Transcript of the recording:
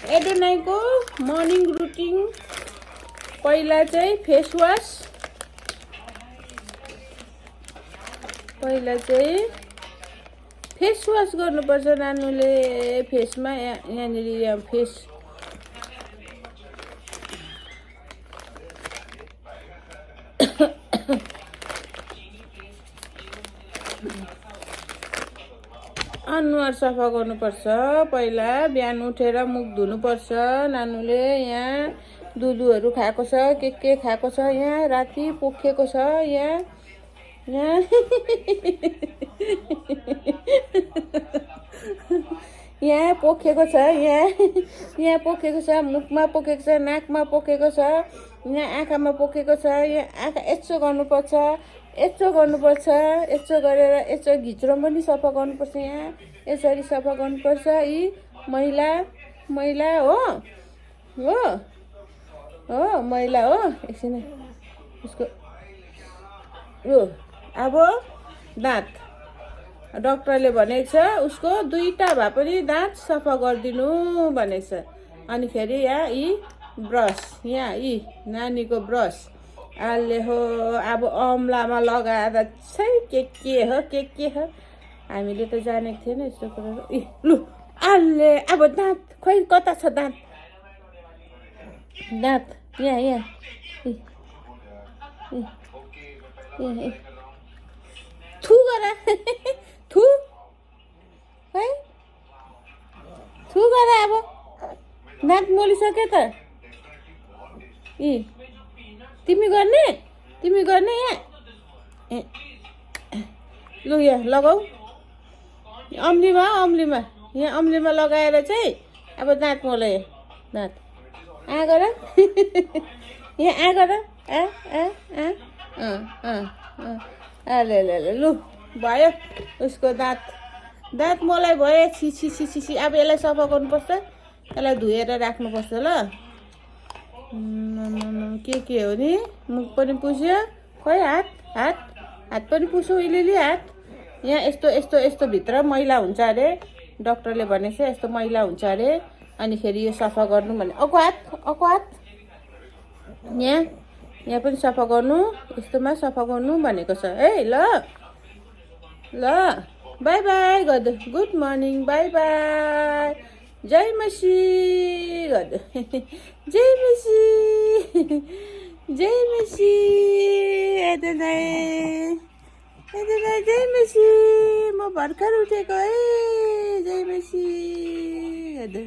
एडोनाईको morning routine पहिला चाहिँ face wash गर्नुपर्छ नानुले फेसमा यहाँनिर यहाँ फेस अनुहार सफा गर्नुपर्छ पहिला बिहान उठेर मुख धुनुपर्छ नानुले यहाँ दुधहरू खाएको छ के खाएको छ यहाँ राति पोखेको छ यहाँ यहाँ पोखेको छ यहाँ पोखेको छ मुखमा पोखेको छ नाकमा पोखेको छ यहाँ आँखामा पोखेको छ यहाँ आँखा यस्तो गर्नुपर्छ यस्तो गरेर यस्तो घिच्रो पनि सफा गर्नुपर्छ यहाँ यसरी सफा गर्नुपर्छ यी मैला हो मैला हो एकछिन उसको यो अब दाँत डक्टरले भनेको छ उसको 2टा भए पनि दाँत सफा गरिदिनु भनेको छ अनि फेरि यहाँ यी ब्रस यहाँ यी नानीको ब्रस आले हो अब औँलामा लगाएर चाहिँ के हो हामीले त जानेको थिएन यस्तो कुराहरू लु आले अब दाँत खोइ कता छ दाँत यहाँ थु गर थु गर अब दाँत मोलिसक्यो त तिमी गर्ने यहाँ लु यहाँ लगाऊ अम्लीमा यहाँ अम्लीमा लगाएर चाहिँ अब दाँत मोल दाँत गर यहाँ गर ले लु भयो उसको दाँत मोलाइ भयो छिछि अब यसलाई सफा गर्नुपर्छ यसलाई धोएर राख्नुपर्छ ल के हो नि मुख पनि पुस्यो खोइ हात पनि पुस्यो अलिअलि हात यहाँ यस्तो भित्र मैला हुन्छ अरे डक्टरले भनेको छ यस्तो मैला हुन्छ अरे अनि फेरि यो सफा गर्नु भने अर्को हात यहाँ पनि सफा गर्नु यस्तोमा सफा गर्नु भनेको छ है ल बाई बाई गर्दो गुड मर्निङ बाई बाई जय मसी गर्दो जय मसी जय मसी म भर्खर उठेको है जय मसी गर्दो